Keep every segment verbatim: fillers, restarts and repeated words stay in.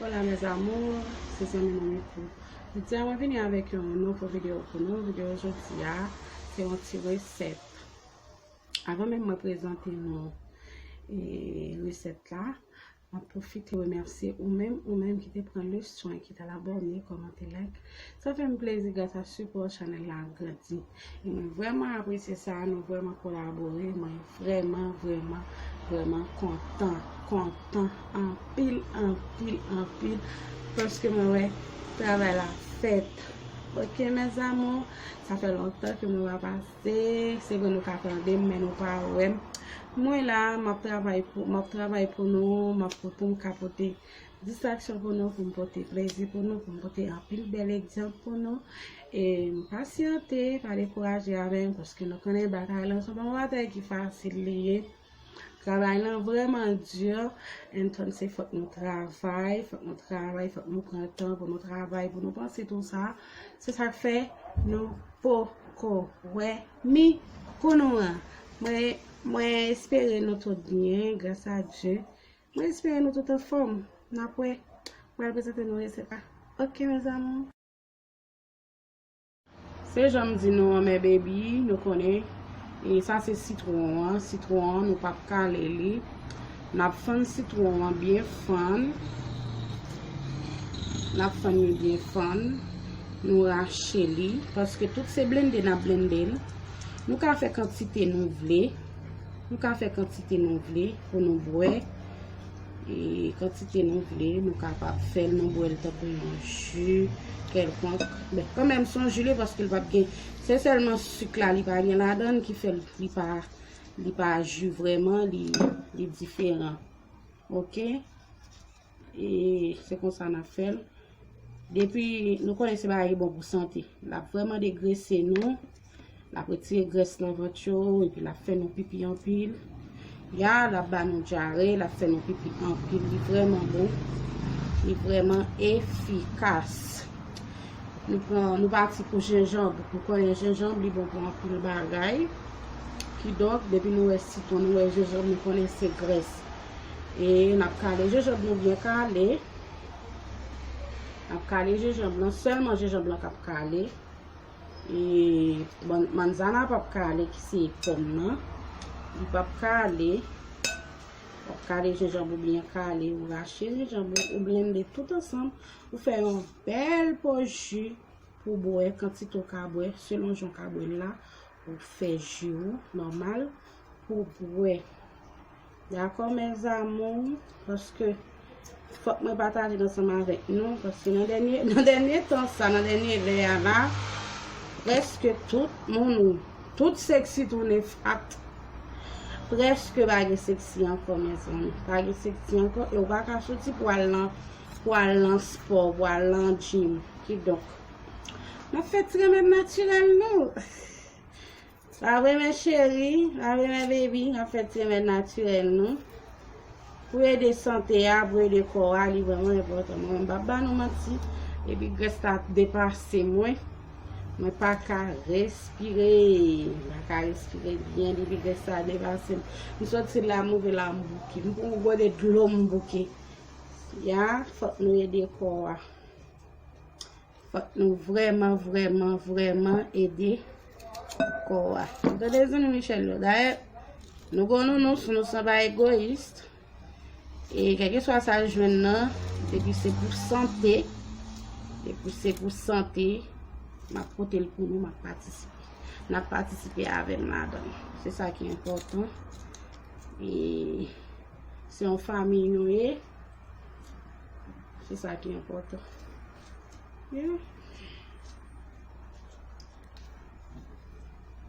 Hola mes amours, se zanmi nou Mikou. Jodi a mwen vini avèk yon nouvo videyo pou nou. Videyo jodi a, se yon ti resèt. Avan menm mwen prezante nou e, resèt la, mwen pwofite remèsye ou menm, ou menm ki te pran le swen, ki t al abòne, kòmante, like. Sa fè m plezi gras a sipò chanèl la grandi. E mwen vrèman apresye sa, nou vrèman kolabore, mwen vrèman, vrèman, vrèman kontan, kontan, anpil, anpil, anpil, paske mwen wè travay la fèt. Ok, mes amours, sa fè lontan ke mwen pa pase, se vre nou ka tande m, men nou pa wè m. Mwen la, m ap travay pou, m ap travay pou nou, m ap pou m ka pote distraksyon pou nou, pou m pote plezi pou nou, pou m pote anpil bèl egzanp pou nou. E m pasyante, pa dekouraje avè m, paske nou konnen batay lan se pa yon batay ki fasil li ye. Travay lan vrèman di, entonse fòk nou travay, fòk nou travay, fòk nou pran tan pou nou travay, pou nou panse tou sa. Se sa k fè nou poko wè mi pou nou an. Mwen, mwen espere nou tout byen, gras a Dye. Mwen espere nou tout anfòm. N ap wè. Mwen al prezante nou resèt la. Ok, mes amours. Se jan m di nou an, mes baby, nou konnen. E sa se sitwon an. Sitwon an, nou p ap kale li. N ap fann sitwon an byen fann. N ap fann li byen fann. Nou rache li. Paske tout se blende n ap blende l. Nou ka fè kantite nou vle. Nou ka fè kantite nou vle pou nou bwè. E kantite nou vle, nou kapab fè l, nou bwè l tankou yon ji kèlkonk. Men, kanmenm, se yon ji li ye, paske l p ap gen, se sèlman sik la li pa gen ladan l ki fè l, li pa, li pa ji vrèman, li, li diferan. Ok? E se konsa n ap fè l. Depi nou konnen se bagay ki bon pou sante. L ap vrèman degrese nou. L ap retire grès nan vant yo, epi l ap fè nou pipi anpil. Ya, l ap ba nou dyare, l ap fè nou pipi anpil. Li vrèman bon. Li vrèman efikas. Nou pran, nou pati pou jenjanm. Nou konnen jenjanm, li bon pou anpil bagay. Kidonk, depi nou wè sitwon, nou wè jenjanm, nou konnen se grès. E n ap kale jenjanm nou byen kale. N ap kale jenjanm lan, sèlman jenjanm lan k ap kale. E man-, manzana p ap kale, ki se pòm nan. Li p ap kale. W ap kale jenjanm ou byen kale, ou rache jenjanm ou, ou blende tout ansanm, ou fè yon bèl po ji pou bwè, kantite w ka bwè, selon jan w ka bwè l la, ou fè ji ou nòmal pou bwè. Dakò, mes amours, paske fòk mwen pataje l ansanm avèk nou, paske nan dènye, nan dènye tan sa, nan dènye lè a la, prèske tout moun, tout seksi tounen fat. Prèske pa gen seksi ankò, mes amours. Pa gen seksi ankò, e ou pa ka soti pou al nan, pou al nan spò, pou al nan gym. Kidonk, n ap fè ti remèd natirèl nou. Pa vre, mes chéris, pa vre, mes baby, n ap fè ti remèd natirèl nou. Pou ede sante a, pou ede kò a, li vrèman enpòtan. Mwen, m p ap ba nou manti, depi grès la depase mwen, mwen pa ka respire. M pa ka respire byen, depi grès la depase m. M soti la, m rive la, m bouke. M pran yon gode dlo, m bouke. Ya, fòk nou ede kò a. Fòk nou vrèman, vrèman, vrèman ede kò a. Ou tande zanmi Michel yo? Dayè, nou gon nounous, nounous lan pa egoyis. E kèlkeswa sa l jwenn nan, depi se pou sante, depi se pou sante, m ap pote l pou nou, m ap patisipe. N ap patisipe avè m ladan l. Se sa ki enpòtan. E se yon fanmi nou ye. Se sa ki enpòtan. Yeah.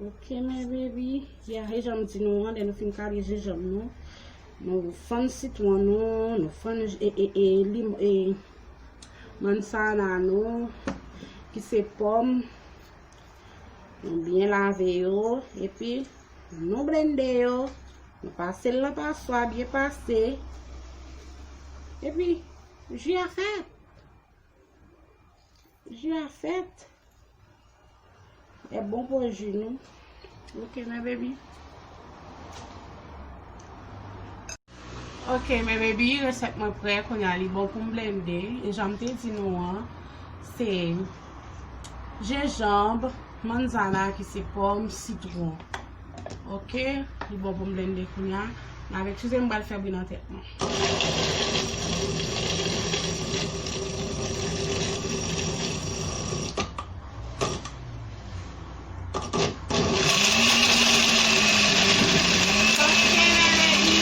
Ok, mes baby. Ya, e jan m di nou an, lè nou fin kale jenjanm nou, nou fann sitwon nou, nou fann e, e, e, lim-, e, manzana nou, ki se pòm. Nou byen lave yo, epi nou blende yo. Nou pase l nan paswa, byen pase. Epi, ji a fèt. Ji a fèt. E bon pou ji nou. Ok, mes baby. Ok, men baby, resèt mwen prè, kounye a li bon pou m blende. E jan m te di nou an, se jenjanm, manzana ki se pòm, sitwon. Ok, li bon pou m blende kounye a. Avèk, eskize m, m pral fè bri nan tèt mwen. Ok, men baby.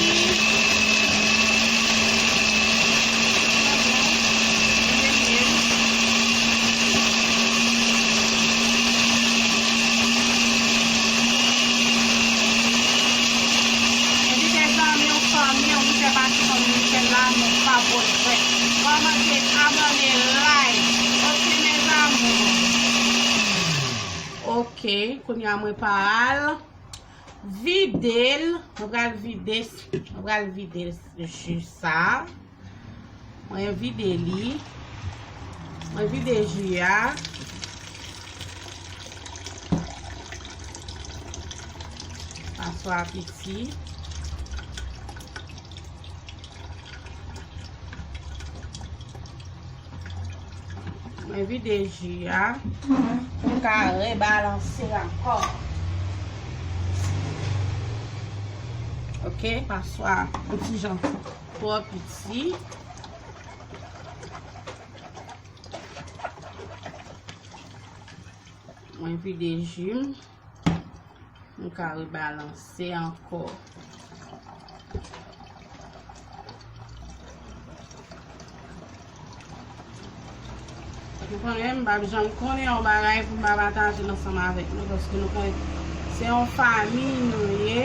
Envite zanmi w, fanmi w, vin fè pati fanmi Michel la, nou p ap regrèt. Kòmante, abòne, like. Ok, mes amours. Ok, kounye a mwen pral vide l. Mwen pral vide, mwen pral vide ji sa. Mwen vide li. Mwen vide ji a. Paswa piti. Mwen vide ji a pou m ka rebalanse ankò. Ok, paswa yon ti jan twò piti. Mwen vide ji m. M ka rebalanse ankò. Nou konnen, m p ap janm konnen yon bagay pou m pa pataje l ansanm avèk nou, paske nou konnen se yon fanmi nou ye.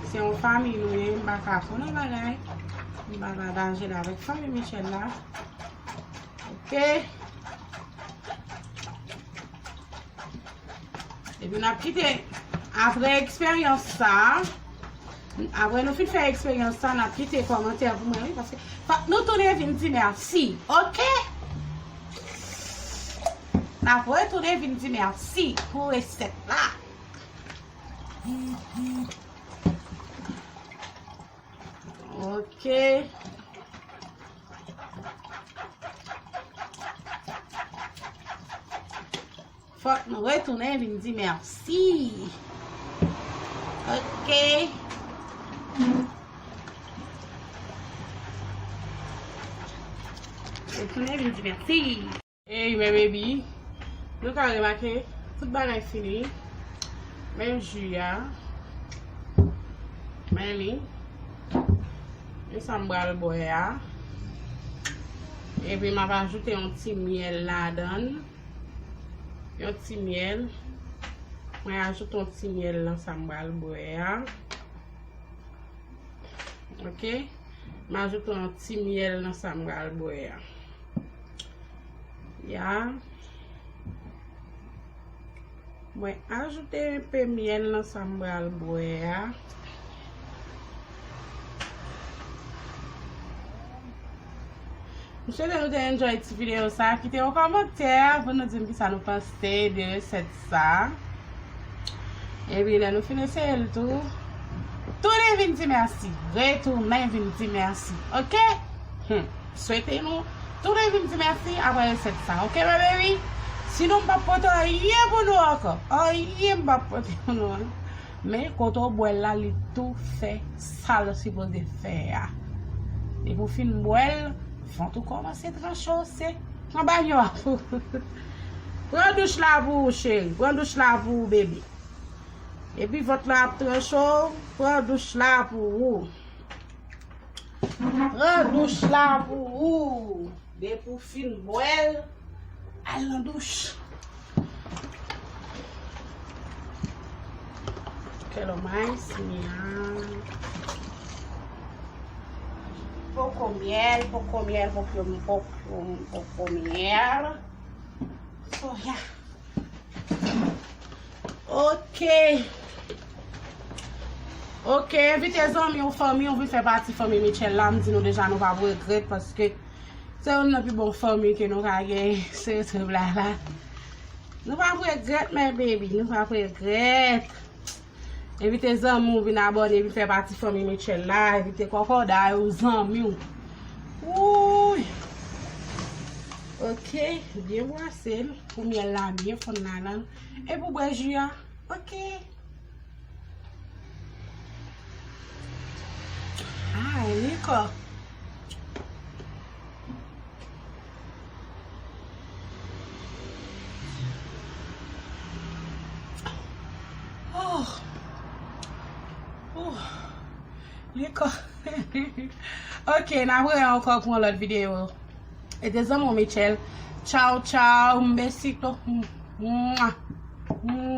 Se yon fanmi nou ye, m pa ka konnen bagay pou m pa pataje l avèk fanmi Michel la. Ok. Epi n ap kite, apre eksperyans sa, apre nou fin fè eksperyans sa, n ap kite kòmantè pou mwen, wi, paske fòk nou tounen vin di mèsi, ok? N ap retounen vin di mèsi pou resèt la. Ok. Fòk nou retounen vin di mèsi. Ok. Retounen vin di mèsi. Ey, men baby, nou ka remake, tout bagay fini. Men ji a. Men li. Men sa m pral bwè a. Epi m ap ajoute yon ti myèl ladan l. Yon ti myèl. Mwen ajoute yon ti myèl nan sa m pral bwè a. Ok. M ajoute yon ti myèl nan sa m pral bwè a. Ya. Mwen ajoute enpe myèl nan sa m pral bwè a. M swete nou te enjoy ti videyo sa. Kite yon kòmantè pou nou di m kisa nou panse de resèt sa. Epi lè nou fin eseye l tou, tounen vin di mèsi. Retounen vin di mèsi. Ok? Hmm. Swete nou tounen vin di mèsi apre resèt sa. Ok, my baby? Sinon, m p ap pote anyen pou nou ankò. Anyen m p ap pote pou nou ankò. Men, kote w bwè l la, li tou fè sa l sipoze fè a. Depi w fin bwè l, vant ou kòmanse tranche w, se anba nyo a pou. Pran douch la pou ou, cheri. Pran douch la pou ou, bebe. Epi vant la ap tranche w, pran douch la pou ou. Pran douch la pou ou. Depi w fin bwè l, al nan douch. Kè lo mais, miam. Poko myèl, poko myèl, poko, poko, poko myèl. So, yeah. Ok. Ok, envite zanmi w, fanmi w vin fè pati fanmi Mitchell la. M di nou deja, nou p ap regrèt, paske se youn nan pi bon fanmi ke nou ka gen, se trip la la. Nou p ap regrèt, my baby, nou p ap regrèt. Envite zanmi w vin abòne, vin fè pati fanmi Mitchell la. Envite kòkòday ou, zanmi w. Wouy. Ok, byen bwase l pou myèl la byen fonn ladan l. E pou bwè ji a. Ok. Ay, likò. Oh. Oh. Likò. Ok, n ap wè ankò pou yon lòt videyo. E te zanmi w Mitchell. Tchaw, tchaw. Un besito. Mwa. Mwa.